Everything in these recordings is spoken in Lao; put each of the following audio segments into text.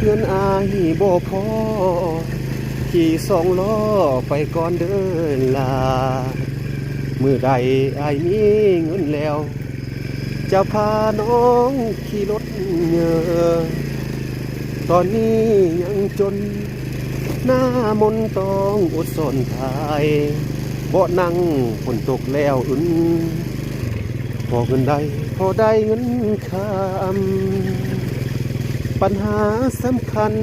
ເງິນອ້າຍບໍ່ພໍ ຂີ່ສອງລໍ້ໄປກ່ອນເດີຫຼ້າ ມື້ໃດອ້າຍມີເງິນແລ້ວ ຈະພານ້ອງຂີ່ລົດເຍີ ຕອນນີ້ຍັງຈົນ ໜ້າມົນຕ້ອງອົດສອນຖ່າຍ ເບາະນັ່ງຝົນຕົກແລ້ວອຸ່ນ ພໍເງິນໄດ້ ພໍໄດ້ເງິນຄ່ຳ ປັນຫາສຳຄັນ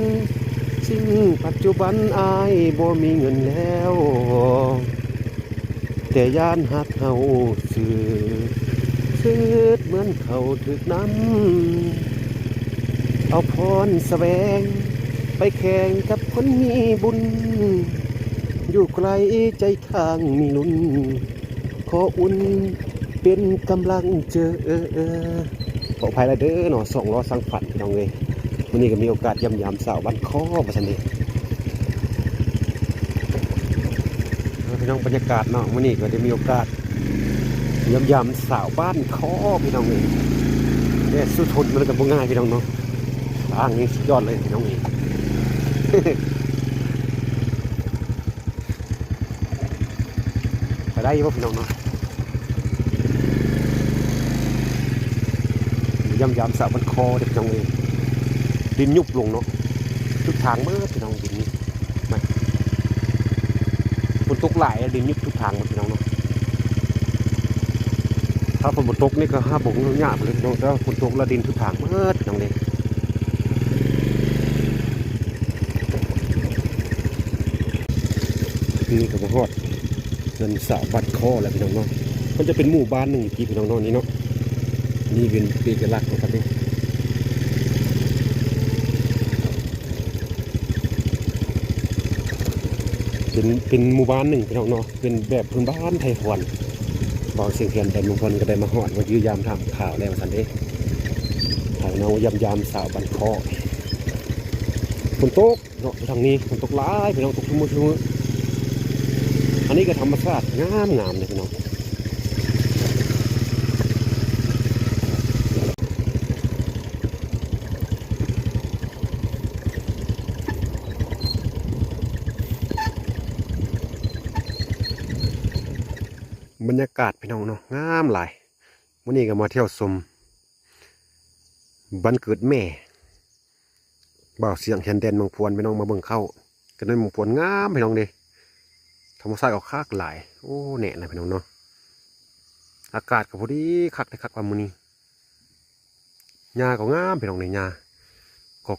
ສິ່ງປັດຈຸບັນອ້າຍບໍ່ມີເງິນແລ້ວ ແຕ່ຢ້ານຮັກເຮົາຊື່ ຄືດເໝືອນເຂົາຖືກນຳ ເອົາພອນສະແຫວງ ໄປແຂ່ງກັບຄົນມີບຸນ ຢູ່ໄກໃຈທາງມີລຸ້ນ ຂໍອຸ່ນເປັນກຳລັງເຈີ. ຂໍອະໄພຫຼາຍເດີເນາະ ສອງລໍ້ສ້າງຝັນ ພີ່ນ້ອງເອີຍ. ມື້ນີ້ກໍມີໂອກາດຢ້ຽມຢາມສາວບ້ານຄໍວ່າຊັ້ນເດ ເອີ ພີ່ນ້ອງ ບັນຍາກາດເນາະ ມື້ນີ້ກໍໄດ້ມີໂອກາດຢ້ຽມຢາມສາວບ້ານຄໍ ພີ່ນ້ອງເອີຍ. ແດດສູ້ທົນມັນກໍບໍ່ງ່າຍ ພີ່ນ້ອງເນາະ ທາງນີ້ສຸດຍອດເລີຍ ພີ່ນ້ອງເອີຍ. ໄປໄດ້ຢູ່ບໍ່ ພີ່ນ້ອງເນາະ? ຢ້ຽມຢາມສາວບ້ານຄໍເດີ ພີ່ນ້ອງເອີຍ. ດິນຍຸບລົງເນາະ ທຸກທາງເໝິດ ພີ່ນ້ອງ ດິນນີ້ ມັນ ຝົນຕົກຫຼາຍ ດິນຍຸບທຸກທາງເໝິດ ພີ່ນ້ອງເນາະ. ຖ້າຝົນບໍ່ຕົກນີ້ກໍຫາບໍ່ຍາກເລີຍ ພີ່ນ້ອງ ແຕ່ວ່າຝົນຕົກແລ້ວດິນທຸກທາງເໝິດ ພີ່ນ້ອງເອີຍ. ນີ້ກໍມາຮອດເຮືອນສາວບ້ານຄໍແລ້ວ ພີ່ນ້ອງເນາະ. ມັນຈະເປັນໝູ່ບ້ານໜຶ່ງຢູ່ທີ່ ພີ່ນ້ອງເນາະ ນີ້ເນາະ. ນີ້ເປັນເອກະລັກຂອງເຂົາເດ້ ເປັນ ເປັນໝູ່ບ້ານໜຶ່ງ ພີ່ນ້ອງເນາະ ເປັນແບບພື້ນບ້ານໄທພວນ. ບ່າວສຽງແຄນແດນເມືອງພວນກໍໄດ້ມາຮອດ ມາຢ້ຽມຢາມຖາມຂ່າວແລ້ວວ່າຊັ້ນເດ ພານ້ອງມາຢ້ຽມຢາມສາວບ້ານຄໍ. ຝົນຕົກ ເນາະ ທາງນີ້ມັນຕົກຫຼາຍ ພີ່ນ້ອງ ຕົກຊຸມື້ຊຸມື້. ອັນນີ້ກໍທຳມະຊາດງາມໆເດ້ ພີ່ນ້ອງ. ບັນຍາກາດ ພີ່ນ້ອງເນາະ ງາມຫຼາຍ. ມື້ນີ້ກໍມາທ່ຽວຊົມວັນເກີດແມ່ ບ່າວສຽງແຄນແດນເມືອງພວນ ພີ່ນ້ອງ ມາເບິ່ງເຂົ້າກັນໃນເມືອງພວນ ງາມ ພີ່ນ້ອງເດ້. ທຳມະຊາດກໍຄັກຫຼາຍ ໂອ້ ແນ່ນະ ພີ່ນ້ອງເນາະ. ອາກາດກໍພໍດີຄັກເດ້ ຄັກວ່າມື້ນີ້ ຫຍ້າກໍງາມ ພີ່ນ້ອງເດ້ ຫຍ້າກໍ